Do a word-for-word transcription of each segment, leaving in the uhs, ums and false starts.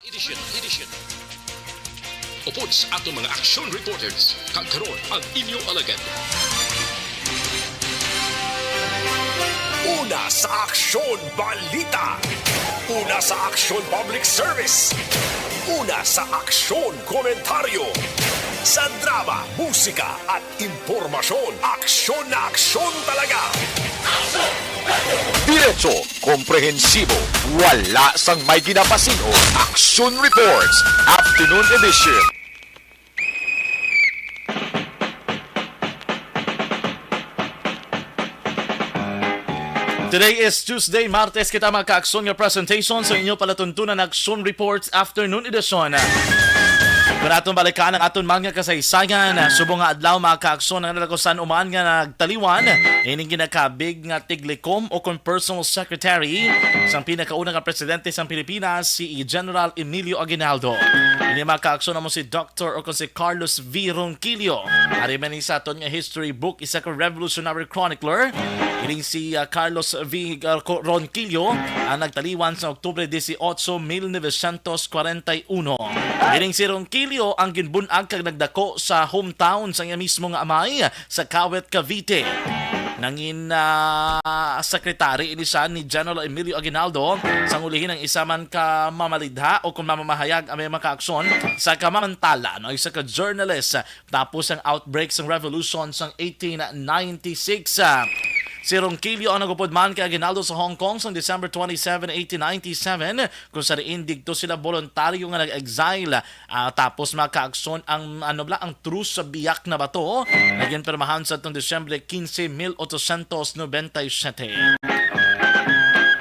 Edition, edition. Upod sa aton mga action reporters, kag karon ang inyo alagad. Una sa aksyon balita. Una sa aksyon public service. Una sa aksyon komentaryo. Sa drama, musika at impormasyon, aksyon na aksyon talaga. Diretso, komprehensibo, wala sang may ginapasin-o. Action Reports, Afternoon Edition. Today is Tuesday, Martes kita, mga kaakson, nga presentation sa inyo palatuntunan Action Reports Afternoon Edition. Kung aton balikan ang aton mga kasaysayan, subong nga adlaw, mga kaakson, ang nalakusan uman nga nagtaliwan ining ginakabig nga tiglikom o kon personal secretary sang pinakauna nga presidente sang Pilipinas, si General Emilio Aguinaldo. Ini, mga kaakson, amo si Doctor o kon si Carlos V. Ronquillo. Ari man ni sa aton nga history book, isa ka revolutionary chronicler. Ining si, ah, Carlos V. Gar-, Co-, Ronquillo ang nagtaliwan sa Oktubre dieciocho, mil novecientos cuarenta y uno. Ining si Ronquillo ang ginbun-ag kag nagdako sa hometown sa iya mismo nga amay, sa Kawit, Cavite. Nangin, ah, sekretary ini siya ni General Emilio Aguinaldo, sang ulihi ang isa man ka mamalidha o kung mamamahayag ang may mga kaakson sa kamamantala, no, isa ka journalist tapos ang outbreak sang revolution sang eighteen ninety-six. Ah, si Ronquillo ang nagupod man kay Aguinaldo sa Hong Kong sang December twenty-seven, eighteen ninety-seven, kung sa diin didto sila voluntaryo nga nag-exile. Ah, tapos, mga kaakson, ang, ano bala, ang truce sa Biak na Bato, naging pirmahan sa atong Disyembre quince, mil ochocientos noventa y siete.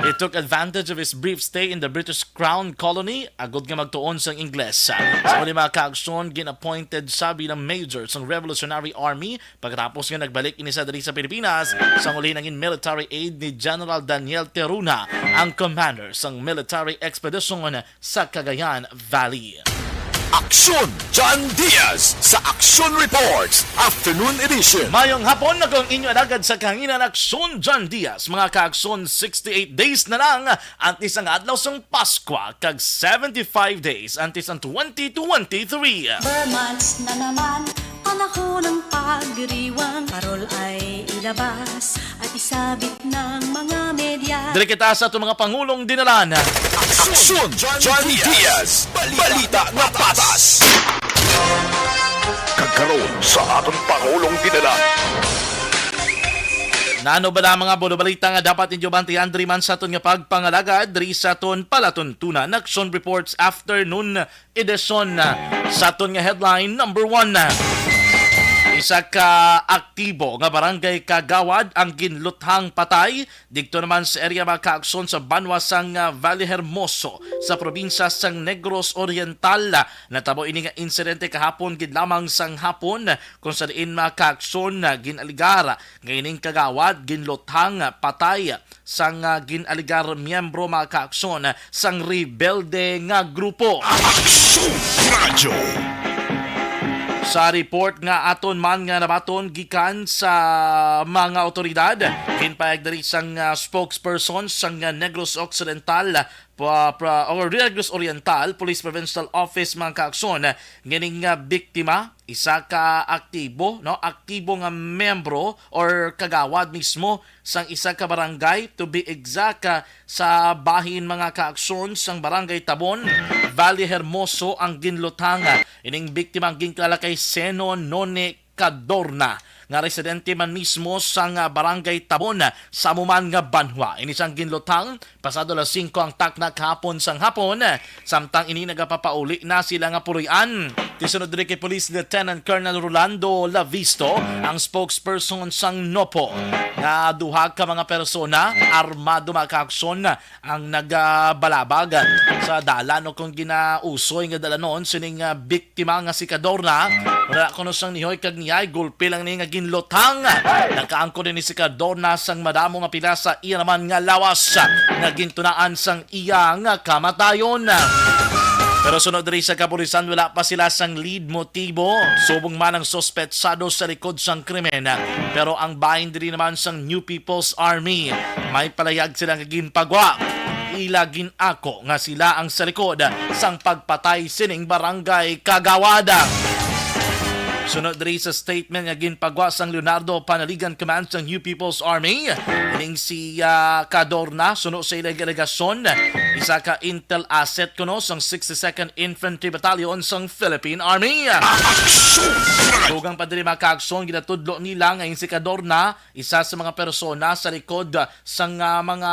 He took advantage of his brief stay in the British Crown Colony, agod nga magtuon sang Ingles. Sa huli, mga kaakson, gin-appointed siya bilang major sang Revolutionary Army pagkatapos nga nagbalik ini sa diri sa Pilipinas. Sa huli, nangin military aide ni General Daniel Teruna, ang commander sang military expedition sa Cagayan Valley. Aksyon, John Diaz sa Aksyon Reports, Afternoon Edition. Mayong hapon, ako ang inyo alagad sa kahanginan, Aksyon John Diaz. Mga ka-Aksyon, sixty-eight days na lang antes ang adlaw sang Paskwa, kag seventy-five days antes ang twenty twenty-three. Ber months na naman, panahon ng pagdiriwang. Parol ay ilabas at isabit ng mga media. Diri kita sa aton mga pangulong dinalan. Aksyon, John Diaz. Balita nga patas. Kag karon sa aton pangulong dinalan. Nano ba na mga bulo balita nga dapat ninyo bantayan diri man sa aton nga pagpangalagad diri sa aton palatuntunan Aksyon Reports Afternoon Edition? Sa aton nga headline number one, isa ka aktibo nga barangay kagawad ang ginluthang patay didto naman sa area, mga ka-Aksyon, sa banwa sang, ah, Valle Hermoso sa probinsya sang Negros Oriental. Natabo ini nga insidente kahapon gid lamang sang hapon, kung sa diin, mga ka-Aksyon, ah, gin-alegar nga ining kagawad ginluthang patay sang, ah, gin-alegar miyembro, mga ka-Aksyon, sang rebelde nga grupo. Aksyon Radyo. Sa report nga aton man nga nabaton gikan sa mga awtoridad, ginpahayag diri sang, ah, spokesperson sang, ah, Negros Occidental, pa, pra, or Negros Oriental Police Provincial Office, mga ka-Aksyon, nga ining, ah, biktima, isa ka aktibo, no, aktibo nga miyembro or kagawad mismo sang isa ka barangay, to be exact, ah, sa bahin, mga ka-Aksyon, sang Barangay Tabon, Valle Hermoso ang ginluthang. Ining biktima ang ginkilala kay Seno Noni Cadorna, nga residente man mismo sang, ah, Barangay Tabon, sa amo man nga banwa. Ini sang ginluthang pasado alas singko ang takna kahapon sang hapon, samtang ini nagapapauli na sila nga puloy-an. Ti sunod diri kay Police Lieutenant Colonel Rolando Lavisto, ang spokesperson sang NOPO, nga duha ka mga persona armado, mga ka-Aksyon, ang nagabalabag sa dalan o kung ginausoy nga dalanon sining, ah, biktima nga si Cadorna. Wala kuno sang nihoy kag niyay, gulpi lang ni nga ginluthang. Nakaangkon ini si Cadorna sang madamo nga pila sa iya naman nga lawas nga gintunaan sang iya nga kamatayon. Pero sunod diri sa kapulisan, wala pa sila sang lead motibo. Subong man ang suspetsado sa likod sang krimen. Pero ang bahin diri naman sang New People's Army, may palayag sila nga ginpagwa. ila gin-ako nga sila ang sa likod sang pagpatay sining barangay kagawad. Sunod diri sa statement nga ginpagwa sang Leonardo Panaligan Command sang New People's Army, ining si, ah, Cadorna, suno sa ilang alegasyon, isa ka intel asset kuno sang sixty-second Infantry Battalion sang Philippine Army. Dugang pa diri, mga kaagson, ginatudlo nila nga ang si Cadorna isa sa mga persona sa likod sang, ah, mga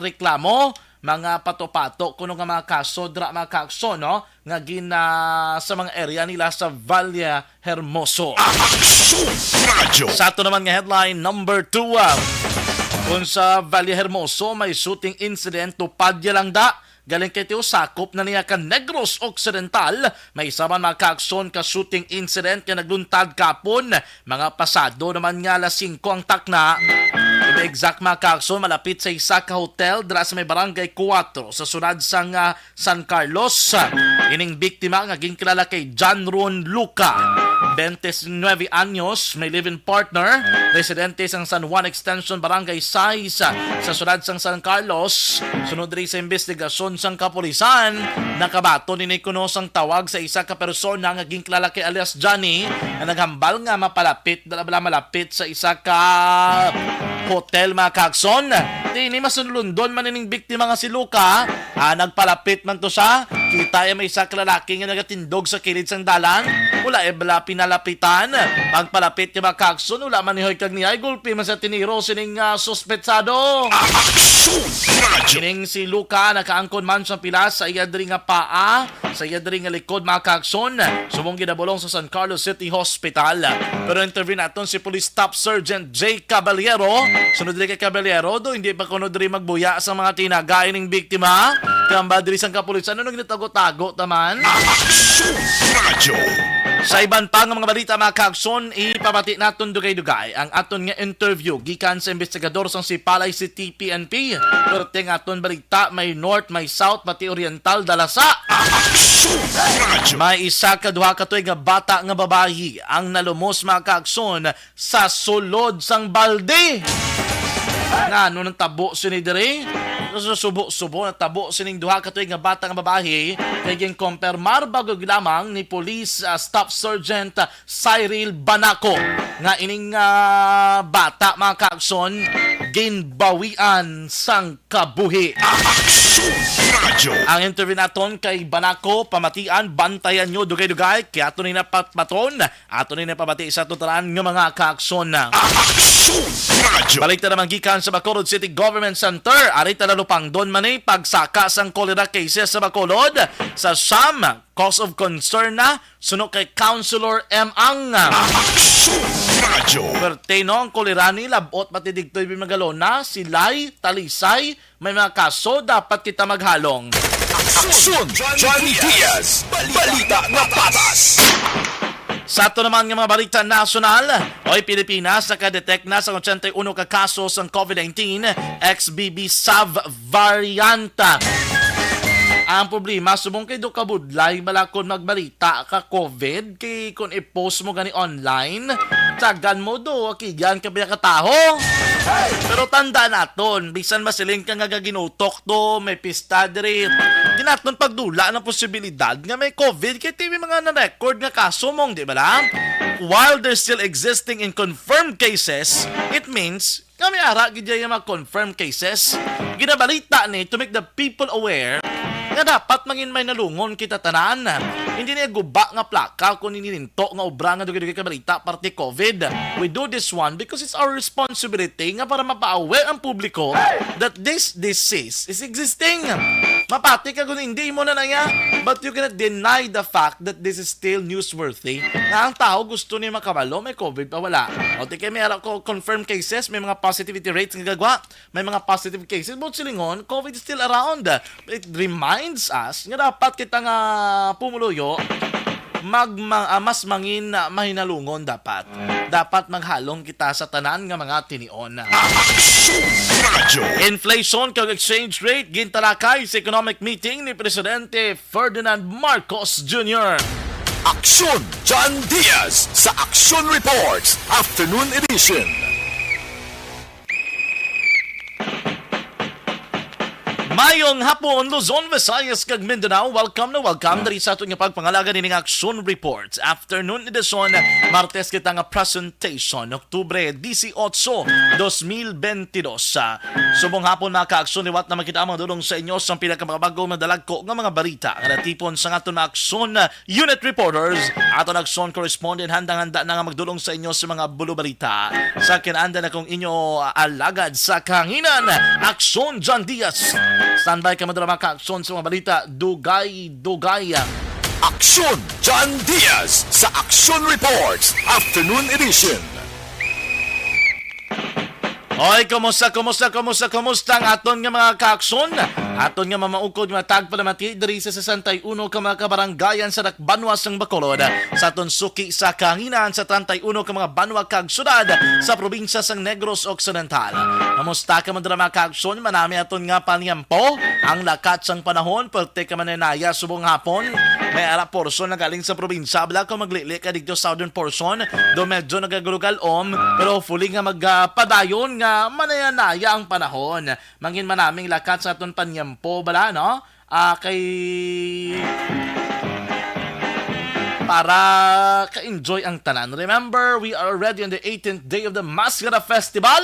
reklamo, mga pato-pato kuno nga mga kaso dira, mga kaagson, no, nga gin, ah, sa mga area nila sa Valle Hermoso. Aksyon Radyo. Sa ato naman nga headline number two, ah, kung sa Valle Hermoso may shooting incident, tupad ya lang da. Galing kay Teo, sakop na niya ka Negros Occidental. May isa man, mga kaagson, ka shooting incident nga nagluntad kapon, mga pasado naman nga alas singko ang takna. To be exact, mga kaagson, malapit sa isa ka hotel dira sa may Barangay Cuatro sa syudad sang, ah, San Carlos. Ining biktima nga ginkilala kay John Ron Luca, twenty-nine anyos, may live-in partner, residente sang San Juan Extension, Barangay Sais, sa syudad sang San Carlos. Sunod diri sa investigasyon sang kapulisan, nakabaton ini kuno sang tawag sa isa ka persona nga ginkilala kay alias Johnny, nga naghambal nga mapalapit, dala bala malapit sa isa ka hotel, mga kaagson. Di ini masunulundon man ining biktima nga si Luca. Ah, nagpalapit man to siya. Kita iya may isa ka lalaki nga nagatindog sa kilid sang dalan. Wala iya bala pinalapitan. Pagpalapit niya, mga kaagson, wala man nihoy kag niya, ay gulpi man sa tiniro sining, ah, suspetsado. Aksyon Radyo. Kining si Luca, nakaangkon man sang pilas sa iya diri nga paa, sa iya diri nga likod, mga kaagson. Subong ginabulong sa San Carlos City Hospital. Pero interview naton si Police Staff Sergeant Jay Caballero. Sunod diri kay Caballero, do hindi pa kuno diri magbuya sa mga tinaga ining biktima. Kamba diri sang kapulisan, ano ginatago-tago taman? Aksyon Radyo. Sa iban pa nga mga balita, mga kaagson, ipabati naton dugay-dugay ang aton nga interview gikan sa investigador sang Sipalay City P N P. Perting aton balita, may north, may south, pati oriental, dalasa. Aksyon Radyo. May isa ka duha ka tuig nga bata nga babayi ang nalumos, mga kaagson, sa sulod sang balde. Ngano nang tabo sini diri? Sa subo-subo, natabo sining duha ka tuig nga bata nga babayi kay ginkompirmar bago lamang ni Police, ah, Staff Sergeant Cyril Banaco nga ining, ah, bata, mga kaagson, ginbawian sang kabuhi. Aksyon Radyo. Ang interview naton kay Banaco, pamatian, bantayan nyo dugay-dugay, kay ato ni napatpaton, ato ni napabati sa ato tanan nga mga kaagson. Aksyon Radyo. Balita naman gikan sa Bacolod City Government Center, ari ta nalupangdon man ni pagsaka sang cholera cases sa Bacolod sa siyam. Cause of concern na, suno kay Councilor M. Ang. Aksyon Radyo. Perte, no, ang kolera ni labot pati digtoy Bimagalona, Silay, Talisay, may mga kaso, dapat kita maghalong. Aksyon Johnny Diaz, balita nga patas. Sa ato naman nga mga balita nasyonal, oy, Pilipinas nakadetect na sa eighty-one ka kaso sang COVID nineteen X B B subvariant. Ang problema, subong kay do kabudlay bala kon magbalita ka COVID, kay kon i-post mo gani online, tagan mo do, akigyan ka ba ka taho. Pero tanda naton, bisan masiling ka nga gaginutok to, may pista diri, di naton pagdula ng posibilidad nga may COVID, kay ti may mga na-record nga kaso mong, di ba lang? While there's still existing in confirmed cases, it means nga may ara gid dyan yung mga confirmed cases. Ginabalita ni to make the people aware nga dapat mangin may nalungon kita tanan. Hindi niya guba nga plaka kung hindi ninto nga obra nga dugay-dugay ka balita parte COVID. We do this one because it's our responsibility nga para mapa-aware ang publiko that this disease is existing. Mapati ka kung hindi mo na naya, but you cannot deny the fact that this is still newsworthy. Nga ang tao gusto niya makabalo, may COVID pa wala. O, di kay may ara ko confirmed cases, may mga positivity rates nga gagwa, may mga positive cases, but silingon, COVID is still around. It reminds us nga dapat kita nga pumuluyo, mag, ma-, ah, mas mangin, ah, mahinalungon dapat. Dapat maghalong kita sa tanan nga mga tinion. Aksyon Radyo. Inflation kag exchange rate gintalakay sa economic meeting ni Presidente Ferdinand Marcos Junior. Aksyon John Diaz sa Aksyon Reports Afternoon Edition. Maayong hapon, Luzon, Visayas, kag Mindanao. Welcome na welcome diri sa aton nga pagpangalaga nining Aksyon Reports Afternoon Edition. Martes kita nga presentation, Oktubre dieciocho, dos mil bentidós. Sa subong hapon, mga kaaksyon, liwat na makita ang mga dulong sa inyo sa pinakamabago nga dalagko nga mga balita nga natipon sa aton mga aksyon unit reporters, aton aksyon correspondent, handang-handa na nga magdulong sa inyo sa mga bulo balita. Sa kinanda na kong inyo alagad sa kahanginan, Aksyon John Diaz. Standby ka, mga drama ka aksyon sa mga balita, dugay-dugay. Aksyon John Diaz sa Aksyon Reports Afternoon Edition. Hoy, kumusta, kumusta, kumusta, kumusta ang aton nga mga kaaksyon? Aton nga mamaukod nga tagpalamati diri sa sesenta y uno ka mga kabarangayan sa dakbanwa sang Bacolod, sa aton suki sa kahanginan sa treinta y uno ka mga banwa kag syudad sa probinsya sang Negros Occidental. Kamusta ka man dira, mga kaaksyon? Manami aton nga paniyampo ang lakat sang panahon, perte ka man inaya subong hapon. May ara portion na galing sa probinsya, bala kung maglili ka dito southern portion, do medyo nagagulugal-om, pero hopefully nga magpadayon nga manaya-naya ang panahon. Mangin manaming lakat sa aton panyampo, bala, no? Ah, kay para ka-enjoy ang tanan. Remember, we are already on the eighteenth day of the Mascara Festival.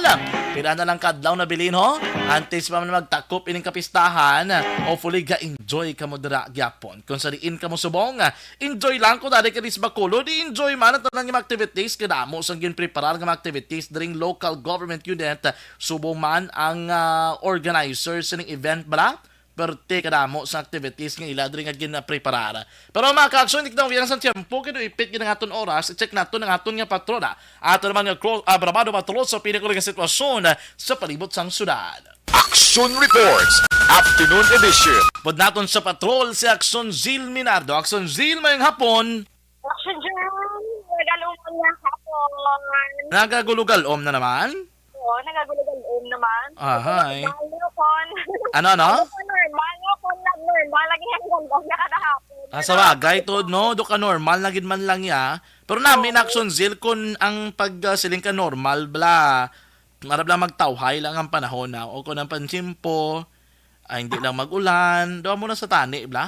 Pila na lang kadlaw na bilin, ho? Antes pa man magtakop ining kapistahan, hopefully ga-enjoy ka mo dira gyapon. Kung sa diin ka mo subong, enjoy lang ko dali ka dis Bacolod, i-enjoy man ang tanan nga mga activities, kadamo sang ginpreparar nga mga activities during local government unit, subong man ang, ah, organizers sining event, bala? Perte kadamo sa activities nga ila diri nga ginapreparar. Pero, mga kaaksyon, di kita mawiran sa tiyempo, kay ipit gid ang aton oras, i-check naton ang aton nga patrol, ah. Ato naman nga cro-, ah, Brabado Patrol sa pinakuli nga sitwasyon, ah, sa palibot sang syudad. Action Reports, Afternoon Edition. Pud naton sa patrol si Aksyon Zil Minardo. Aksyon Zil, mayong hapon. Action John, nagaluman nga hapon. Nagagulugal-om na naman? Oo, nagagulugal-om naman. Ahay. Normal nga kon. Ano, ano? Ano ka normal nga kon nag-normal lagi ang ganda niya kada hapon? Ah, sa bagay, tuod, no? Do ka normal na gid man lang ya. Pero nami Oo. na, Aksyon Zil, kun ang pag, ah, siling ka normal, bla, marabla magtawhay lang ang panahon na. O kun ang pansimpo, ay, hindi lang mag-ulan. Do mo na sa tani, bla?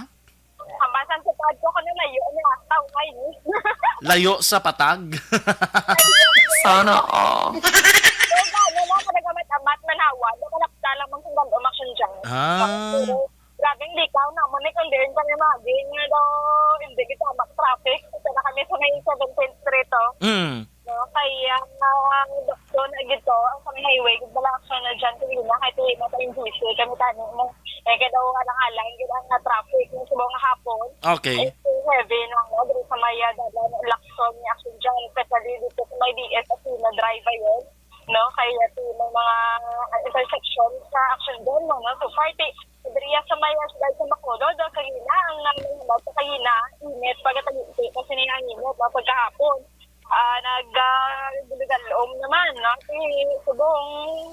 Ang basan sa pad ko, kung layo niya, tawhay ni. Layo sa patag. Sana all. So, gano na, kada gamat-amat, manhawa, do kalapsa lang mang sundalo, Action John. Ah. Pero, grabing likaw na, mo ni kung diin kami maging, do, hindi kita mag-traffic. Ito na kami sa may seventeenth Street, oh. Mm. No, kay ang, ah, ang doktor na gito, ang sa may highway, gid bala, Action John, kay na, kay tuwi na tayong busy, kami tani mo, eh, kaya daw alang-alang, gid ang, ah, traffic, yung subong nga hapon. Okay. It's so heavy, no, no, dito sa may, ah, dalan, Lacson, ni Action John, especially dito sa may D S at Sina Drive, ayun, no, kay, ah, may mga, ah, intersection sa Action John, no, no, so, party, diriya sa may, ah, siyudad sa Bacolod, daw kagina, ang nang, nang, sa kagina, init, pagkatag-init, kasi niya ang init, no, pagkahapon. Ah, nag, ah, gulugal-om naman, no? Kay subong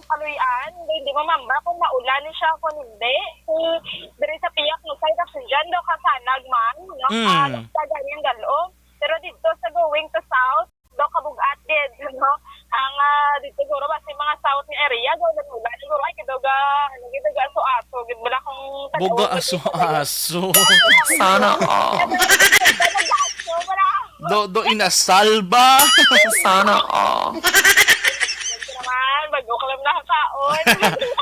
kaluy-an, hindi, hindi mamamba kung maulan siya kung hindi. Kay diri sa Piak, no, side of Sujan, do kasanag man, no? Mm. Ah, dagan yung gal-om. Pero dito sa going to south, do kabug-at gid, no? Ang, ah, dito siguro, basta yung mga south nga area, do, nag-ulan siguro, ay, kido ga, ano, kido ga, aso-aso, gid, wala kong tanaw. Buga aso-aso. Sana all. Nag-aso, wala. Do, do, inasalba. Sana all. Ito naman, bago ka lang nakakaon.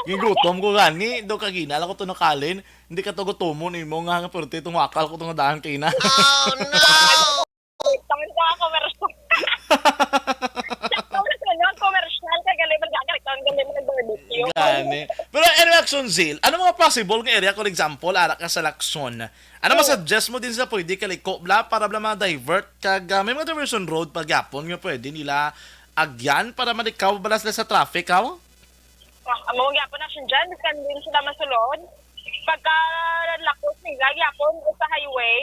Yung gutom ko gani, do kagina lang ko to nakalin. Hindi ka to gutomon imo nga, nga pwerte itong wakal ko itong daan kina. Oh, no! Tawag sa commercial. Tawag sa, no, commercial ka, galing mag-, galing mag-barbecue. Gani. Pero anyway, Action Zil, ano mga possible nga area, for example, ara ka sa Lacson? Ano Oh. masuggest mo din sa pwede ka liko, bla, para bla ma-divert kag, ah, may mga diversion road pa gyapon nga pwede nila agyan para malikaw bala sila sa traffic, haw? Ah, amo gyapon na siya dyan, bisan din sila masulod. Pagka lakos nila gyapon sa highway,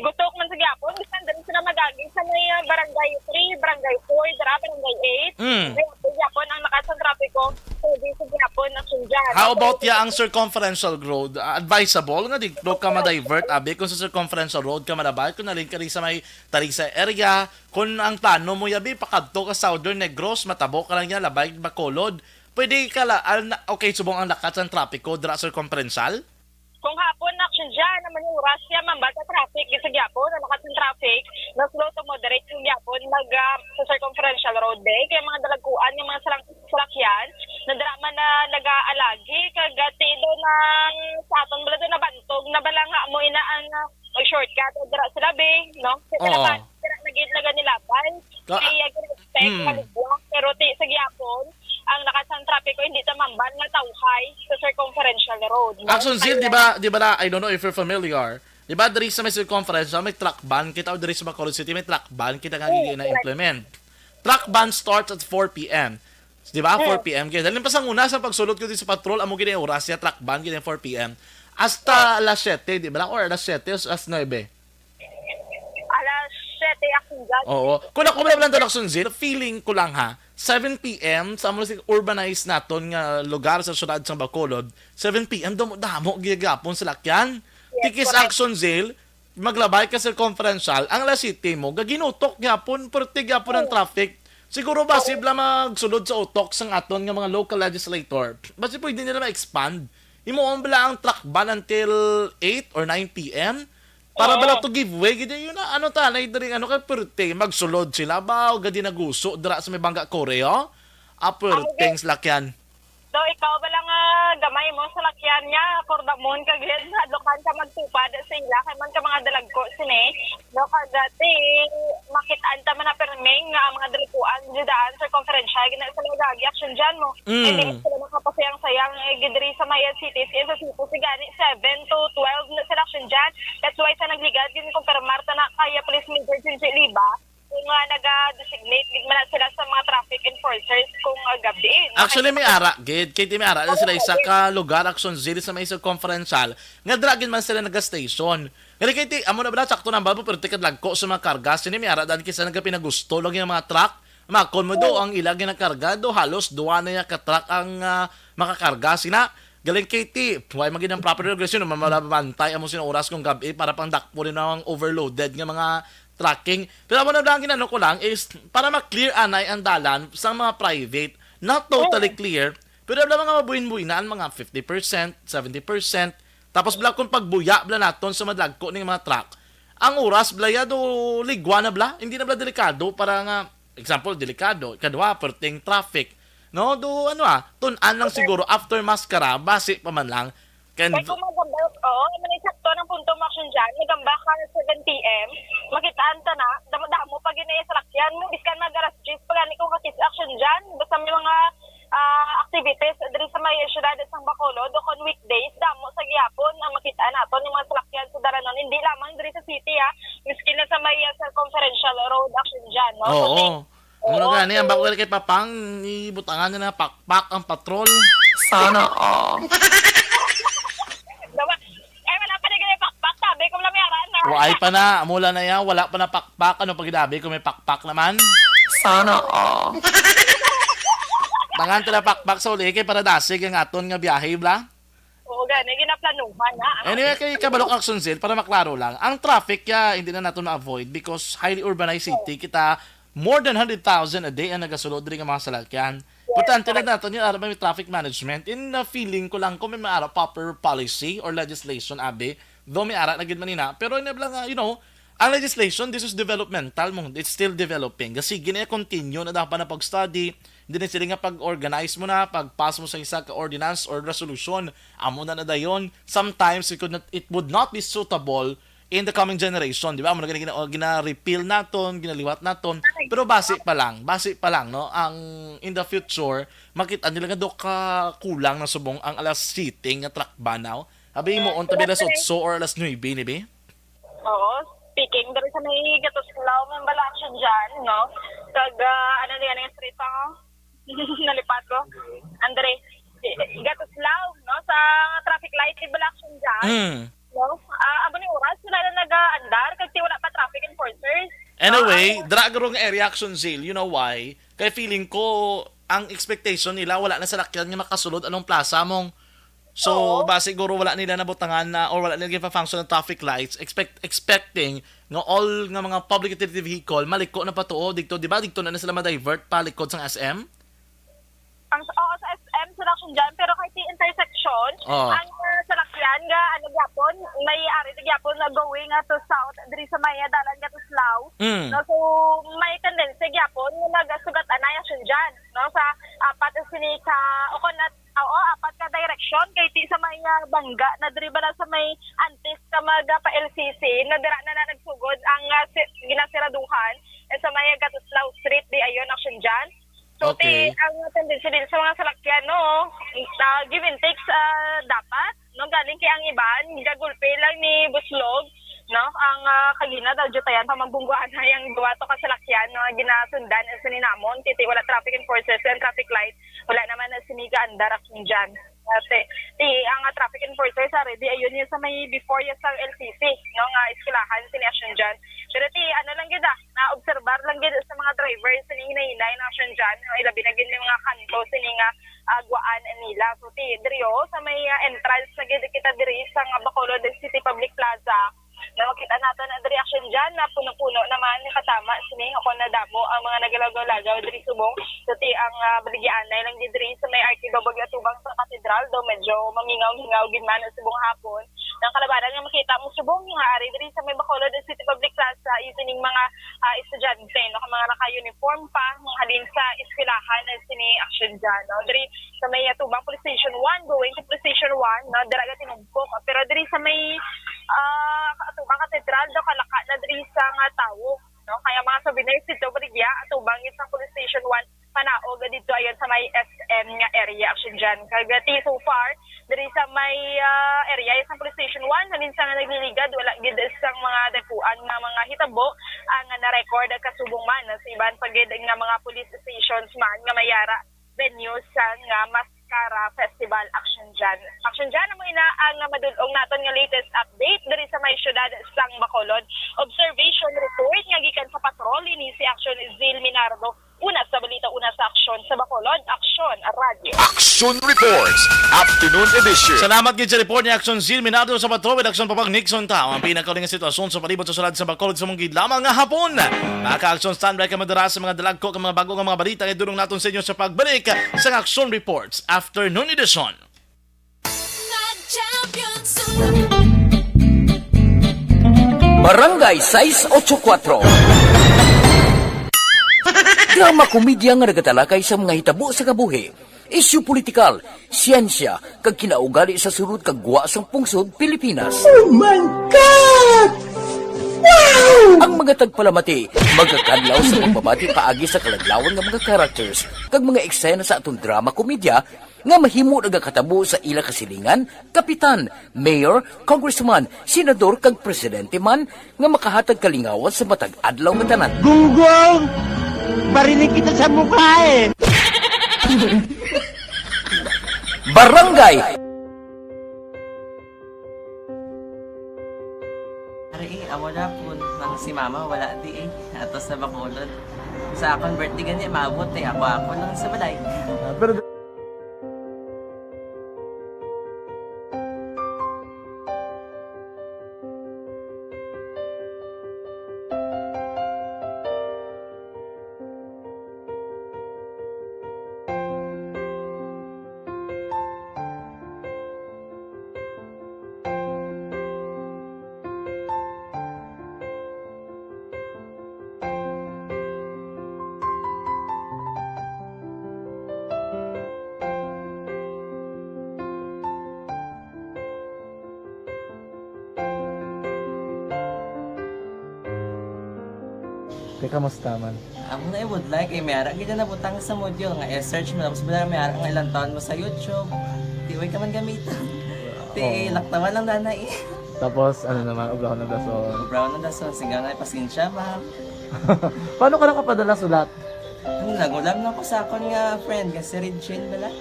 gutok man sa gyapon, bisan din sila magagi sa may, ah, barangay three, barangay four, dira, barangay eight. Mm. Kaya gyapon ang nakasang trapiko, pwede sa gyapon na siya dyan. How about ya ang circumferential road? Ah, advisable nga di ka ma-divert, abi, kung sa circumferential road ka malabay, kung nalin ka rin sa may Talisay area, kung ang plano mo, yabi, pakadto ka Southern Negros, matabo ka lang yan, labay, Bacolod, Pwede ka la, al-, na, okay, subong ang lakat sang trapiko dira sa Circumferential? Kung hapon na, Action Jan, naman yung oras niya, mambal sa traffic, gid sa gyapon, ang lakat ng traffic, no, slow to moderate yung gyapon, nag, ah, sa Circumferential Road, eh. Kaya mga dalagkuan, yung mga salang-, salakyan, na dira man na nag-aalagi, kag, ah, ti do nang sa aton, bala do nabantog, na bala nga, mo ina ang, ah, mag-shortcut, o dira sila, be, no? Kaya Oo. Nabantog, dira na gid na ganilabay. Ka- Kaya, gid, respect, Mm. maligwak, pero ti, sa gyapon, ang lakas ng trapiko, hindi ta mambal nga tawhay sa Circumferential Road, no? Action Zil, Kaya di ba, di ba na, I don't know if you're familiar, di ba diri sa may Circumferential, may truck ban kita, o diri sa Bacolod City, may truck ban kita nga Oo, gigi na correct. Implement. Truck ban starts at four p m. Di ba? Mm. Four p m. Kaya dahil pa sa una, sa pagsulod ko din sa patrol, amo gid ang oras niya, truck ban gid ang four p m. Hasta alas siyete, di ba? Or alas siyete o alas nuebe? Alas siyete, Action Jan. Oo. Kung ako lang, Action Zil, feeling ko lang ha, seven p m, sa mga urbanized naton nga lugar sa syudad sa Bacolod, seven p m, damo-damo gigapon sa lakyan. Yes, Tikis correct. Action Zil, maglabay ka Circumferential, ang alas siyete mo, gaginutok gyapon, perte gyapon ang Oo. Traffic. Siguro ba, Oo. Sibla magsulod sa utok sang aton nga mga local legislator, basi pwede nila ma-expand. Himuon bala ang truck ban until eight or nine p m? Para Oo. Bala to give way, gid yun na, ano ta, na diri, ano, kay perte, magsulod sila ba, o gadi naguso, dira sa may Bangga Koreo? Ah, Ang perte, gi-, lakyan. So, ikaw bala nga gamay mo sa lakyan niya, kordamon ka gid, hadlukan ka magtupad sa ila, kay man ka mga dalagko sini, no, kag ti makitaan ta man na perming nga ang mga dalagkuan dyan daan, circumferential, gina sila gagi action dyan mo. Mm. Hindi mo sila makapasayang-sayang, eh, gid diri sa Maya City, sa Cebu, si gani, seven to twelve na sila action dyan. That's why sa nagligad, gid ko permar ta na kaya Police Major Junji Liba, kung, ah, naga-designate gid man na sila sa mga traffic enforcers kung, ah, gabi, no? Actually, may ara gid. Kay ti may ara na sila isa ka lugar, Action Zil, sa may circumferential. Nga dira gid man sila naga-station. Nga kay ti, amo na ba na, sakto na ba, pero tikad lagko sa mga karga. Sini may ara dan kisa nagapinagusto lang yung mga truck. Makon mo do, ang ila ginakarga do, halos duwa na ya ka truck ang, ah, makakarga. Sina, galing kay ti, why magid ang proper regulation, mamalabantay amo sina oras kung gabi para pang dakpo rin ang overloaded nga mga trucking. Pero amo na lang, ginano ko lang is para ma-clear anay ang dalan sa mga private. Not totally Oo. Clear, pero wala mga mabuhin-buhin na ang mga fifty percent, seventy percent. Tapos bala kung pagbuya bala naton sa madlagko ning mga truck, ang oras bala ya do ligwa na bala, hindi na bala delikado para nga, example, delikado, ikadwa, perting traffic. No, do ano ah, tun-an lang Okay. Siguro after maskara, basi pa man lang. Can Kay kung magambal, oo, ano na yung sakto ng punto mo, Action Jan, magamba ka seven p m, makitaan ta na, damo-damo pa gina yung salakyan mo, biskan mag alas diyes pa gani kung kakis action dyan, basta may mga ah, activities diri sa may syudad sa Bacolod, o kon weekdays, damo sa gihapon ang makita naton yung mga salakyan sa daranon, hindi lamang diri sa city, ah, miskin na sa may, ah, circumferential road action dyan, no? So, Oo. May Ano Oo, gani, ang so bawal kay Papang, ibutangan niya na pakpak ang patrol. Sana all. Dapat, eh, wala pa na ganyan pakpak, sabi ko lang may aran na. Waay pa na, mula na yan, wala pa na pakpak. Ano pag ginabi kung may pakpak naman? Sana all. Tangan tila pakpak sa uli, kay para dasig ang aton nga biyahe, bla? Oo, gani, ginaplanuhan na. Anyway, kay Kabalok Action Zil, para maklaro lang, ang traffic ya hindi na nato ma-avoid because highly urbanized city kita, more than hundred thousand a day ang nagasulod diri nga mga salakyan. Yes, Importante lang correct. Nato yun, aram may traffic management. In, uh, feeling ko lang kung may maara proper policy or legislation, abi, though may ara na gid man ina, pero ina lang, uh, you know, ang legislation, this is developmental mo, it's still developing. Kasi gina continue na dapat na pag-study, hindi na sila nga pag-organize mo na, pag-pass mo sa isa ka ordinance or resolution, amo na na dayon. Sometimes it could not, it would not be suitable in the coming generation, di ba? Amo na gina, gina, gina-repeal naton, ginaliwat naton. Pero basi pa lang, basi pa lang, no? Ang in the future, makita nila nga do ka kulang na subong ang alas siyete nga truck ba now? Abi mo on tabi alas otso or alas nuebe, ni bi? Oo. Speaking, diri sa may Gatuslaw, may bala action dyan, no? Kag, ah, ano niya, yung street pa, oh? Nalipat ko. Andre, Gatuslaw, no? Sa traffic light, may bala action dyan. Mm. No? Ah, amo ni oras, sila na nag-aandar, kasi wala pa traffic enforcers. Anyway, Ah, dra garong area action zeal. You know why? Kay feeling ko, ang expectation nila, wala na salakyan nga makasulod anong plaza mong. So, Oo. Ba siguro wala nila nabutangan na, or wala nila gipa-function ng traffic lights, expect, expecting nga all nga mga public utility vehicle, maliko na pa tuo dito, di ba? Dito na, na sila ma-divert pa likod sang S M? Ang, oo, sa S Sa Action Jan, pero kay ti intersection, Oh. ang, ah, salakyan nga, ano gyapon, may ari na gyapon na going, ah, to south, diri sa may, ah, dalan nga to Slough. Mm. No, so, may tendency gyapon nga magsugat anay Action Jan, no, sa apat sini ka, o kon at, oo, apat ka direction, kay ti sa may, ah, bangga na diri bala sa may antes ka mag, ah, pa L C C, na dira na, na nagsugod ang, ah, si-, ginasiraduhan, eh, sa may, ah, Gatuslaw Street, di ayon, Action Jan. So, Okay. ti, ang tendency din sa mga salakyan, no, ah, give and takes, ah, dapat, no, galing kay ang iban, gagulpi lang ni Buslog, no, ang, ah, kagina daw, jutayan pa magbungguan na yung duwa to ka salakyan, no, ginasundan, eh, sini namon, titi, wala traffic enforcers and traffic light, wala naman na sini ka andar, Action Jan. Ate, ti, ang, ah, traffic enforcers, ah, ready, ayun yung sa may before yung sa L C C, no, nga eskwelahan, sini Action Jan. Pero ti, ano lang gid, ah, na-obserbar lang gid sa mga drivers, sini hinay-hinay na Action Jan, no, ilabi na gid yung mga kanto, sini nga, ah, guwaan nila. So, ti, diri, oh, sa may, ah, entrance na gid kita diri sa nga Bacolod City Public Plaza, na makita nato na diri Action Jan, na puno-puno naman, nakatama, sini, ako na damo ang mga nagalagaw-lagaw diri subong. So, ti, ang, ah, baligyaanay lang gid diri sa may Arquidobo, atubang sa katedral, daw medyo mamingaw-mingaw gid man subong hapon. Ang kalabanan nga makita mo subong nga ari diri sa may Bacolod City Public Plaza, is ining mga, ah, estudyante, no, kag mga naka-uniform pa, mga halin sa eskwelahan, na sini Action Jan, no? Diri sa may atubang Police Station one, going to Police Station one, no, dira ga tinumpok. Pero diri sa may, ah, atubang katedral, daw kalaka na diri sa nga tawo, no? Kaya mga souvenirs dito, baligya, atubang gid sa Police Station one, panaog dito ayon sa may S M nga area, Action Jan. Kag ti so far, diri sa may, ah, area sa Police Station one, sa minsan nga nagliligad, wala gid sang mga dapuan nga mga hitabo ang na-record kasubong man sa iban pa gid nga mga police stations man nga may ara venue sa nga Mascara Festival, Action Jan. Action Jan, amo ina ang madul-ong naton nga latest update diri sa may siyudad sang Bacolod. Observation report nga gikan sa patrol ini si Action Zil Minardo. Una sa balita, una sa aksyon sa Bacolod, Aksyon Radio. Action Reports, Afternoon Edition. Salamat gid sa report ni Action Zil Minardo sa Patrol with Action Papag Nixon Tao. Ang pinakauling nga sitwasyon sa palibot sa sulod sa Bacolod sa mong gid lamang nga hapon. Mga ka-Action, standby ka madara sa mga dalagko kag mga bago nga mga balita nga idulong naton sa inyo sa pagbalik sa Action Reports Afternoon Edition. Barangay sais ocho kuatro. Drama komedya nga nagatalakay sa mga hitabo sa kabuhi, isyu politikal, siyensya, kag kinaugali sa sulod kag gwa sang pungsod Pilipinas. Oh my God! Wow! Ang mga tagpalamati magakadlaw sa pagbabati paagi sa kaladlawan nga mga characters kag mga eksena sa aton drama komedya nga mahimo nagakatabo sa ila kasilingan, kapitan, mayor, congressman, senador, kag presidente man nga makahatag kalingawan sa matag adlaw nga tanan. Gunggong! Barinig kita sa mukha eh! Barangay Ari, eh, amo na po. Nang si mama, wala di eh. Ato sa Bacolod. Sa akon birthday gani, maabot eh. Ako, ako lang sa balay. Ah, pero Te, kamusta man? Amo na, I would like, eh, may ara gid na nabutang sa module nga i-search mo, tapos wala may ara nga ilang taon mo sa YouTube. Di, way ka man gamiton. Ti, oo, laktawan lang dana eh. Tapos, ano naman, ubrahon ng dason. Ubrahon ng dason, singgaw na, pasensya, ma'am. Paano ka nakapadala sulat? Ano, nagulam lang ko sa akon nga friend, nga si Regine bala.